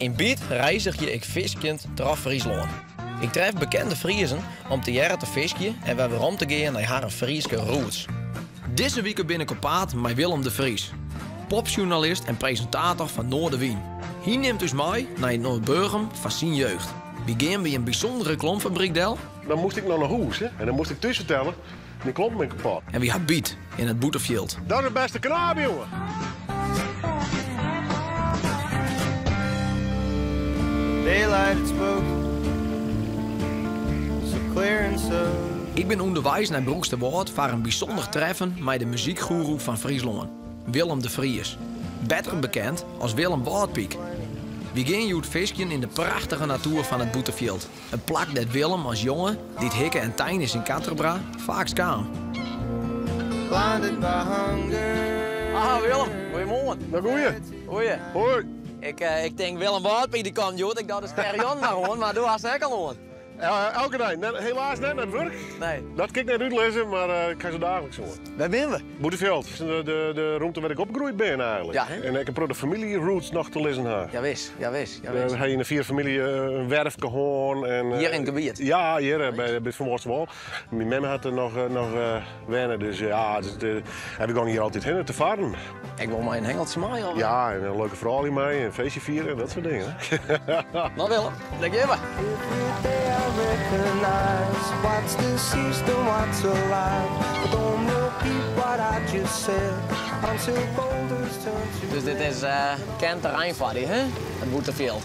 Yn Byt reizgje ik fiskjend troch Fryslân. Ik tref bekende Friezen om tegearre te fiskjen en wer werom te gean nei harren Fryske roots. Dizze wike bin ik op paad mei Willem de Vries, popsjoernalist en presintator fan Noardewyn. Hy nimt ús mei nei it Noardburgum fan syn jeugd. Wy gean by in bysûndere klompfabryk del. Dan moast ik noch nei hûs hè? En dan moast ik thús fertelle, myn klompen binne kapot. En wy ha byt yn it Bûtefjild. Dat is de bêste knaap, jonge! Daylight it spoke so clear and so. Ik bin ûnderweis nei Broeksterwâld foar in bysûnder treffen mei de muzykgoeroe fan Fryslân, Willem de Vries. Better bekend as Willem Wâldpyk. Wy gean hjoed fiskjen yn de prachtige natoer fan it Bûtefjild. In plak dêr't Willem as jonge, dy't hikke en tein is yn Katterbra, faaks kaam. Ah, Willem, goeiemoarn. No goeie. Goeie. Hoi. Ik, ik tink Willem Wâldpyk dy komt hjoed, ik doch de sperjon mar oan, mar do hast ek al oan. Elke dei. Net, helaas net nei it wurk. Nee. Dat kin ik net útlizze, mar ik ha se daagliks oan. Wêr binne we? Bûtefjild. De rûnte wêr't ik opgroeid bin eigenlik. Ja, hè? En ek in protte famyljeroots noch te lizzen ha. Jawis, jawis, jawis. We ha yn de fiere famylje in werfke hân. En, Hjir yn it gebiet? Ja, hjir by it Van Wâldsterwâl. Myn mem hat der noch, noch wenne, dus ja, en we gongen hjir altyd hinne te farren. Ek wol mei in hengeltsje mei? Of? Ja, en in leuke froulju mei, en feestje fiere en dat soart dingen. No Willem, dêr gean we. Dus dit is bekend terrein foar dy, hè? It Bûtefjild.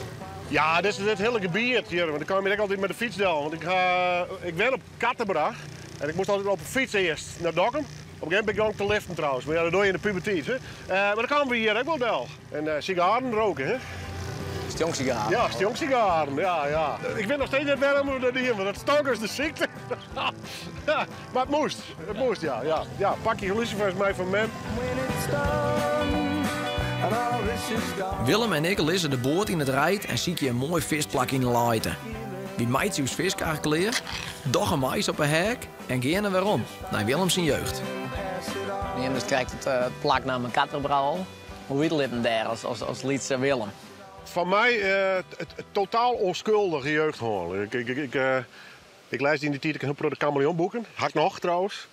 Ja, dit is it hiele gebiet hjir, want ik kaam hjir ek altyd mei de fyts del. Want ik, ha, ik wen op Katterbra en ik moast altyd op de fyts earst nei Dokkum. Op een gegeven moment ben ik te liften trouwens, mar ja, dat doe je yn de puberteit. Hè? Maar dan kamen we hjir ek wol del. En sigaren roken, hè? Stjonksigaren? Ja, stjonksigaren, ja, ja. Ik wit noch steeds net wêrom we dat dienen, want dat stonk as de sykte. Mar it moast, it moast, ja, ja. Ja, pakje lusifers mei fan mem. Willem en ik lizze de boat yn it reid en sykje in moai fiskplak yn de laaite. Wy meitsje ús fiskkar klear, dogge mais op 'e heak En geane werom nei Willem syn jeugd. Neamdest krekt it plaknamme Katterbra al. Hoe wie it libben dêr as lytse Willem? Foar my totaal ûnskuldige jeugd hân. Ik lêsde yn dy tiid ek in hiel protte Kameleonboeken. Ha ik noch trouwens.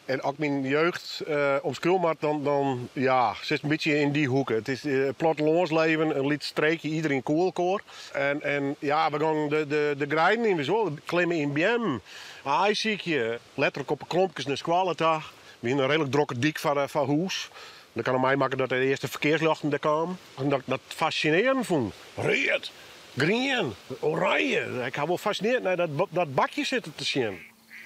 En as ik myn jeugd omskriuwe moat, dan ja, sitst in bytsje yn dy hoeke. It is it plattelânsleven, in lyts streekje, iderien koe elkoar. En, en ja, we gongen de, de, de greiden yn, witst wol, klimme yn beammen, aaisykje, letterlik op 'e klompkes nei skoalle ta. We hiene in reedlik drokke dyk foar, foar hûs. Dat kan mei makke dat de earste ferkearsljochten der kamen. En dat ik dat fascinearjend fûn. Read, grien, oranje. Ik ha wol fascineard nei dat, dat bakje sitten te sjen.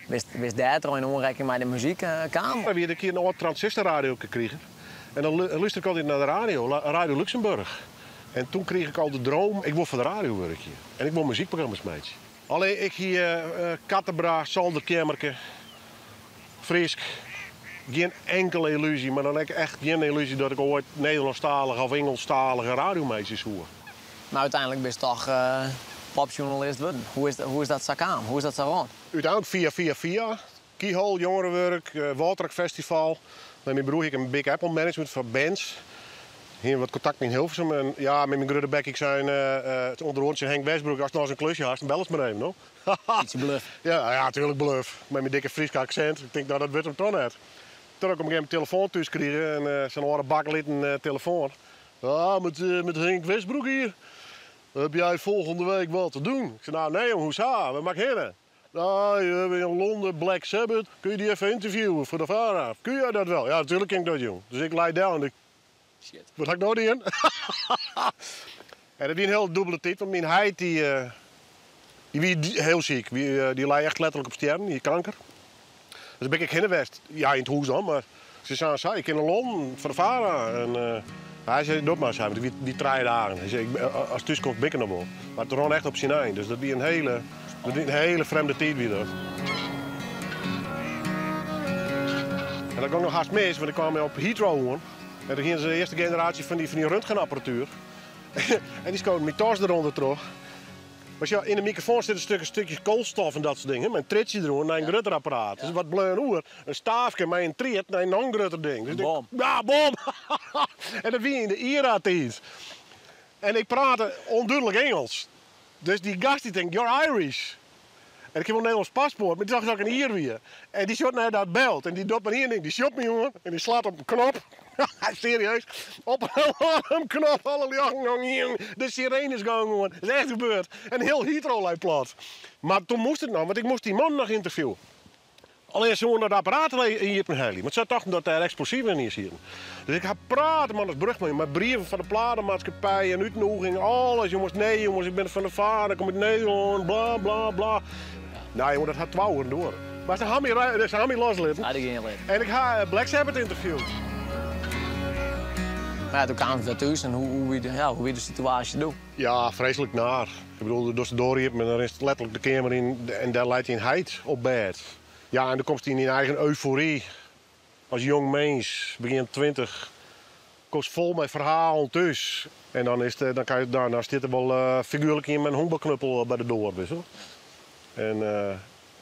Bist dêrtroch yn oanrekking mei de muzyk kaam? Wy hiene in kear in âld transistorradioke krigen en dan lústere ik altyd nei de radio, Radio Luxemburg. En toen krige ik al de droom, ik wol foar de radio wurkje en ik wol muzykprogramma's meitsje. Allee, ik hie Katterbra, solderkeammerke, Frysk, gjin inkele yllúzje, mar dan ek echt gjin yllúzje dat ik oait Nederlânsktalige of Ingelsktalige radio meitsje soe. Mar úteinlik bist toch popsjoernalist wurden. Hoe is dat sa kaam? Hoe is dat sa rûn? Úteinlik fia fia fia. Keyhole, jongerenwurk, Wâldrock Festival. Mei myn broer hie ik in Big Apple management foar bands. Hiene wat kontakten yn Hilversum en ja, mei myn grutte bek ik sei ûnder oaren tsjin Henk Westbroek, ast nochris in klusje hast, dan bellest mar even, no. Bytsje bluf. Ja, ja, tuerlik bluf. Mei myn dikke Fryske aksint. Ik tink, no, dat wurdt him toch net. Toen ik op in gegeven momint telefoan thús krige en sa'n âlde bakelieten telefoan. Ja, met Henk Westbroek hier. Heb jij volgende week wat te doen? Ik zei, nou nee, hoezo? Waar mag ik heen? Nou, we hebben in Londen Black Sabbath. Kun je die even interviewen voor de VARA? Kun jij dat wel? Ja, natuurlijk kan ik dat, jong. Dus ik lei del en ik... Shit. Wat ha ik no dien? En dat wie in hiel dûbele tiid, want myn heit dy, dy wie hiel siik. Dy lei echt letterlik op stjerren, hie kanker. Dus bin ik ek hinne west. Ja, yn it hûs dan, mar se seinen sa, ik kin nei Londen foar de VARA. En hy sei, doch mar, sei hy, want it wie trije dagen. Hy sei, ast thús komst, bin ik der noch wol. Mar it rûn echt op syn ein, dus dat wie in hiele, dat wie in hiele frjemde tiid wie dat. En dat gong noch hast mis, want ik kwam op Heathrow oan. En doe hiene se de earste generaasje fan dy, fan dy röntgenapparatuer. En dy skoden myn tas derûnder troch. Mar sjoch, yn de mikrofoan sitte stukken stikjes koalstof en dat soart dingen, mei in triedsje deroer nei in grutter apparaat. Dus wat bleaun oer? In staafke mei in tried nei in noch grutter ding. Dus Bom. Ja, bom! En dat wie yn de IRA-tiid. En ik prate ûndúdlik Ingelsk. Dus dy gast dy tinkt, you're Irish. En ik hie wol in Nederlânsk paspoart, mar dy tocht dat ik in Ier wie. En dy sjocht nei dat byld en dy docht mar ien ding, dy sjocht my oan en dy slacht op in knop. Serieus, op in alarmknop, alle ljochten gong ien, de sirenes gongen oan. Dat is echt gebeurd. En hiel Heathrow lei plat. Mar toen moast it noch, want ik moast dy man noch ynterviewe. Allinne se woene dat apparaat iepenhelje, want sy tochten dat dêr eksplosiven yn sieten. Dus ik ha praat mei as Brugman, mei brieven fan de platenmaatskippij en útnûging, alles. Jonges, nee jonges, ik bin fan de Vader, ik kom út Nederlân, bla bla bla. Nou jonge, dat hat twa oeren duorre. Mar se ha my, se ha my loslitten. Ah, dy gean litten. En ik ha Black Sabbath ynterviewd. Mar ja, doe kaam se thús en hoe, hoe, wie de, ja, hoe wie de situaasje doe? Ja, freeslik naar. Ik bedoel, dochst de doar iepen en dan rinst letterlik de keamer yn en dêr leit dyn heit op bêd. Ja, en dan komst yn dyn eigen eufory as jong mins, begjin 20, komst fol mei ferhalen thús. En dan is it, dan kan je, dan, dan stiet der wol figuerlik ien mei in honkbalknuppel by de doar, witst wol. En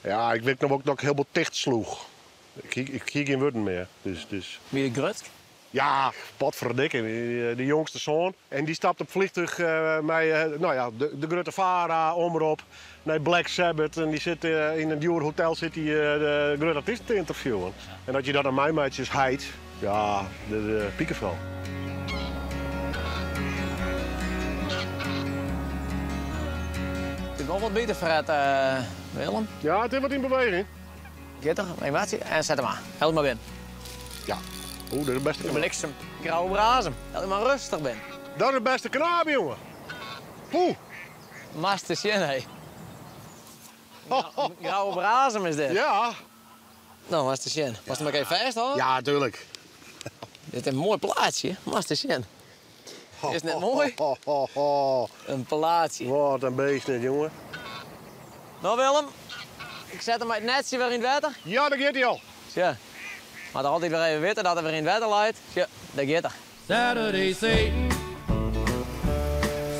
ja, ik wit noch wol dat ik hiel bot ticht sloech. Ik hie, ik hie gjin wurden mear. Dus, dus. Wie je grutsk? Ja, potferdikke, de jongste soan. En dy stapt op fleantúch mei nou ja, de grutte Vara, Omrop, nei Black Sabbath. En dy sit yn in djoer hotel sit dy de grutte artysten te ynterviewen. En dat je dat dan meimeitsje as heit, ja, de pikefel. It is wol wat better fret, Willem. Ja, it is wat yn beweging. Giet er? Even wachtsje. En set him oan. Help mar binnen. Ja. Oeh, dat is de bêste De bliksem. Grauwe brazem. Dat ik mar rêstich bin. Dat is de bêste knaap, jonge. Poeh. Moatst sjen, hé. Grauwe brazem is dit. Ja. No, moatst sjen. Moatst him ek even fêsthâlde? Ja, natuerlik. Dit is in moai plaatsje. Moatst sjen. Is it net moai? Ho, ho, ho. In plaatsje. Wat in beest dit, jonge. No, Willem. Ik set him mei it netsje wer yn it wetter. Ja, dêr giet hy al. Sjoch. Moat er altyd wer even witte dat er wer yn it wetter leit. Sjoch, dêr giet er. Saturday Satan,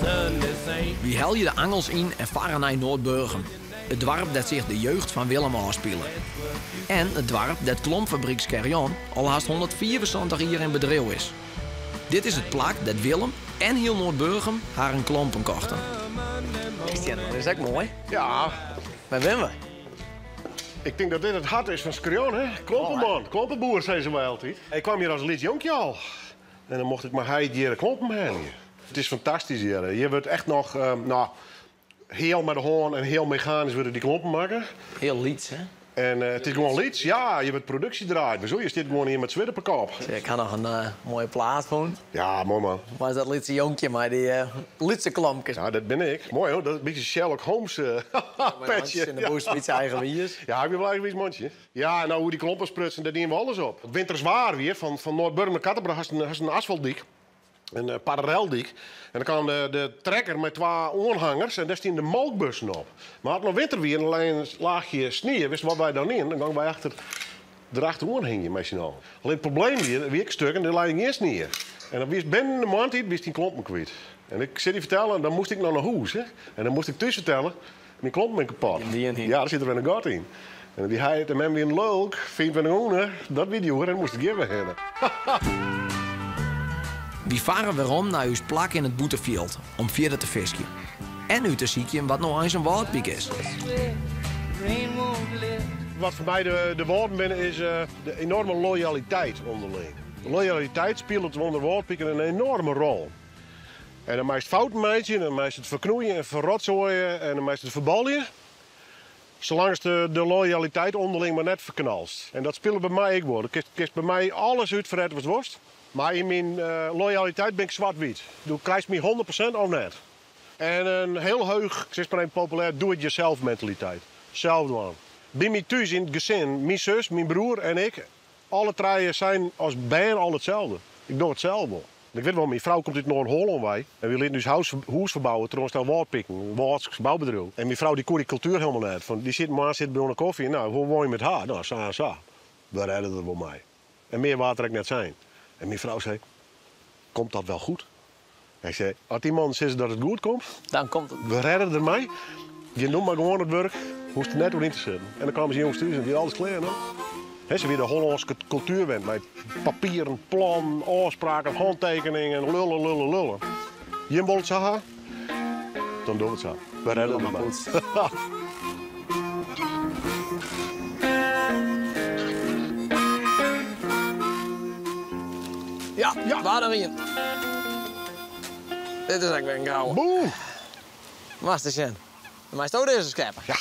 Sunday Saint. Wy helje de angels yn en farre nei Noardburgum. It doarp dêr't sich de jeugd fan Willem ôfspile. En it doarp dêr't klompfabryk Scherjon al hast 175 jier yn bedriuw is. Dit is it plak dêr't Willem en hiel Noardburgum harren klompen kochten. Christian, dat is ek moai. Ja. Wêr binne we? Ik tink dat dit it hert is fan Scherjon, hè? Klompenman, klompenboer, sizze wy altyd. Ik kwam hjir as lyts jonkje al. En dan mocht ik mei heit hjir klompen helje. It is fantastysk hjir. Hjir wurdt echt noch, nou, hiel mei de hân en hiel mechanysk wurde dy klompen makke. Hiel lyts, hè? En it is gewoan lyts, ja. Hjir wurdt produksje draaid. Witsto, je stiet gewoan hjir mei it swurd op 'e kop. Ik ha noch in moaie plaat fûn. Ja, moai man. Mei dat lytse jonkje mei dy lytse klompkes. Ja, dat bin ik. Moai hoor, dat is in bytsje Sherlock Holmes petsje. In de bûs, bytsje eigenwiis. Ja, ik bin wol eigenwiis mantsje. Ja, en nou oer dy klompen sprutsen, dêr dienen we alles op. It winterswaar wie, fan Noardburgum nei Kattebrug hast in asfaltdyk. In paralleldyk. En dan kaam de trekker mei twa oanhangers en dêr stiene de molkbussen op. Mar as it noch winter wie en der lei in laachje snie, witst wat wy dan dienen? Dan gongen wy achter derachteroan hingje mei syn allen. Allinne it probleem wie, der wie ek stuk en der lei gjin snie. En dan wiest binnen de moarntiid wiest dyn klompen kwyt. En ik sil dy fertellen, dan moast ik noch nei hûs. Hè? En dan moast ik thús fertelle, myn klompen binne kapot. Ja, der sit der wer in gat yn. En dy heit en mem wienen lulk, 25 hûne, dat wie djoer en moast ik hjir wer hinne. Wy farre werom nei ús plak yn it bûtenfjild om fierder te fiskjen. En út te sykjen wat no eins in wâldpyk is. Wat foar my de Wâlden binne is de enorme loyaliteit ûnderling. De loyaliteit spilet ûnder Wâldpiken in enorme rol. En dan meist fouten meitsje, dan meist it ferknoeien en ferrotsoaien en dan meist it ferbalje. Salangst de loyaliteit ûnderling mar net ferknalst. En dat spilet by my ek wol. Do kinst by my alles útfrette watst wolst. Mar yn myn loyaliteit bin ik swart-wyt. Do krijst my 100% of net. En in hiel heech, ik sis mar even populêr, do-it-yourself mentaliteit. Sels dwaan. By my thús yn it gesin, myn sus, myn broer en ik, alle trije seinen as bern al itselde. Ik doch it sels wol. Ik wit wol, myn frou komt út Noard-Hollân wei en wy lieten ús hûs ferbouwe troch in stel Wâldpiken, in Wâldsk boubedriuw. En myn frou dy koe dy kultuer hielendal net. Fan, dy sit moarns sit by oan de kofje, no, hoe wolle je met har? No, sa en sa. We rêde der wol mei. En mear waard der ek net sein. En myn frou sei, komt dat wel goed? Ik sei, as dy mannen sizze dat it goed komt, Dan komt it. We rêde der mei. Gean no mar gewoan oan it wurk, hoechst der net oer yn te sitten. En dan kamen se jûns thús en wie alles klear. No. He, se wie de Hollânske kultuer wend mei papieren, plannen, ôfspraken, hantekeningen, lullen, lullen, lullen. Jim wol it sa ha? Dan dogge we it sa. We redde it mar. Ja, ja. Waar er ien. Dit is ek wer in gouden. Boem! Moatst ris sjen. Dan meist ook dizze skeppe. Ja.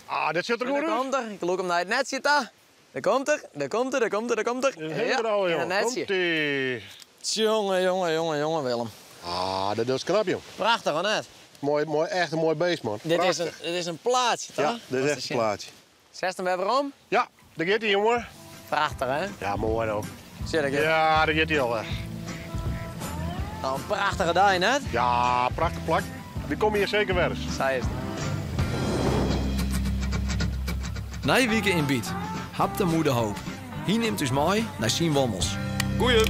Ah, dit sjocht der goed Dêr út. komt er. Ik lûk him nei it netsje ta. Dêr komt er, dêr komt er, dêr komt er, dêr komt er. Een hele rauwe, in jongen. it netsje. Komt-ie. Tjonge, jonge, jonge, jonge, Willem. Ah, dat is knap, jong. Prachtich, of net? Mooi, mooi, echt in moai beest, man. Dit is, in, Prachtich. dit is in plaatsje, toch? Ja, dit is echt in plaatsje. Setst him wer werom? Ja, dêr giet hy, jongen. Prachtich, hè? Ja, moai, ook. Sjoch, dêr giet Ja, dêr giet hy al, hè. Nou, in prachtige dei, net? Ja, prachtich plak. Wy komme hjir seker wer ris. Sa is it. Nije wike yn Byt. Hapte Moede Hoop. Hy nimt ús mei nei syn Wommels. Goeie.